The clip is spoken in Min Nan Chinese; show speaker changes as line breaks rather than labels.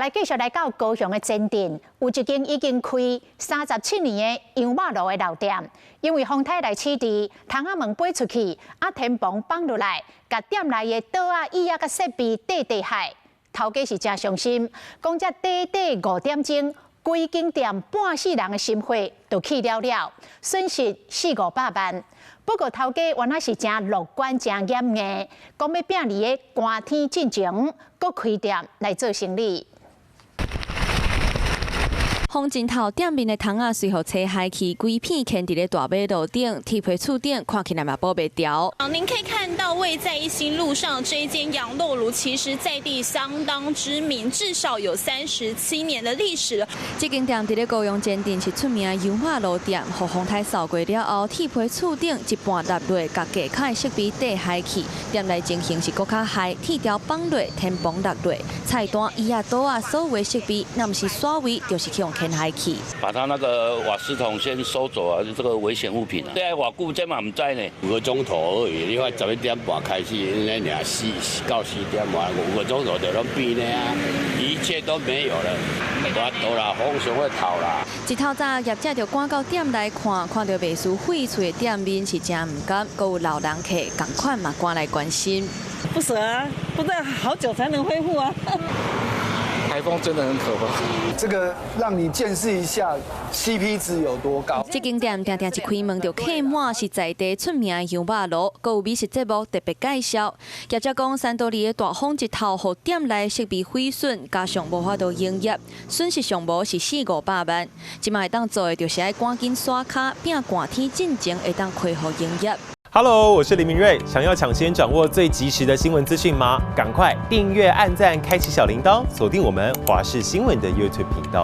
來繼續來到高雄的前鎮，有一間已經開37年的羊肉爐的老店，因為風颱來試佇，窗仔門飛出去，啊天棚放落來，共店內的桌仔椅仔佮設備綴綴害。頭家是誠傷心，講這短短5點鐘，規間店半世人的心血都去了了，損失四五百萬。不過頭家原來是誠樂觀、誠掩硬，講欲拚佇个寒天進前，閣開店來做生理。
風盡頭店面的窗仔隨予吹害去，規片牽佇咧大馬路頂，鐵皮厝頂看起來嘛保袂牢。
您可以看到位在一心路上這一間羊肉爐，其實在地相當知名，至少有37年的歷史了。
這間店佇咧高雄前鎮是出名的羊肉爐店，予風颱掃過了後，鐵皮厝頂一半落落，共外口的設備綴害去，店內情形是閣較害，鐵條放落，天棚落落，菜單、椅仔、桌仔，所有的設備，若毋是徙位，就是去予牽害去。
把他那個瓦斯桶先收走啊，這個危險物品啊。對啊，偌久這嘛毋知呢。
5個鐘頭而已，你看11點半開始，那爾4到4點半，5個鐘頭就攏變了啊，一切都沒有了，無多啦，風上會透啦。
一透早業者就趕到店來看，看著賣輸廢喙的店面是誠毋甘，閣有老人客仝款嘛趕來關心。
不捨啊，不知道好久才能恢復啊。
颱風真的很可怕，
這個讓你見識一下 CP 值有多高。
這間店定定一開門就客滿，是在地出名的羊肉爐，閣有美食節目特別介紹。業者講，三多利的大風一透，予店內設備毀損，加上無法度營業，損失上無是四五百萬。這擺會當做的就是愛趕緊徙跤，拚寒天進前會當恢復營業。
Hello，我是林明瑞。想要搶先掌握最及時的新聞資訊嗎？趕快訂閱、按讚、開啟小鈴鐺，鎖定我們華視新聞的 YouTube 頻道。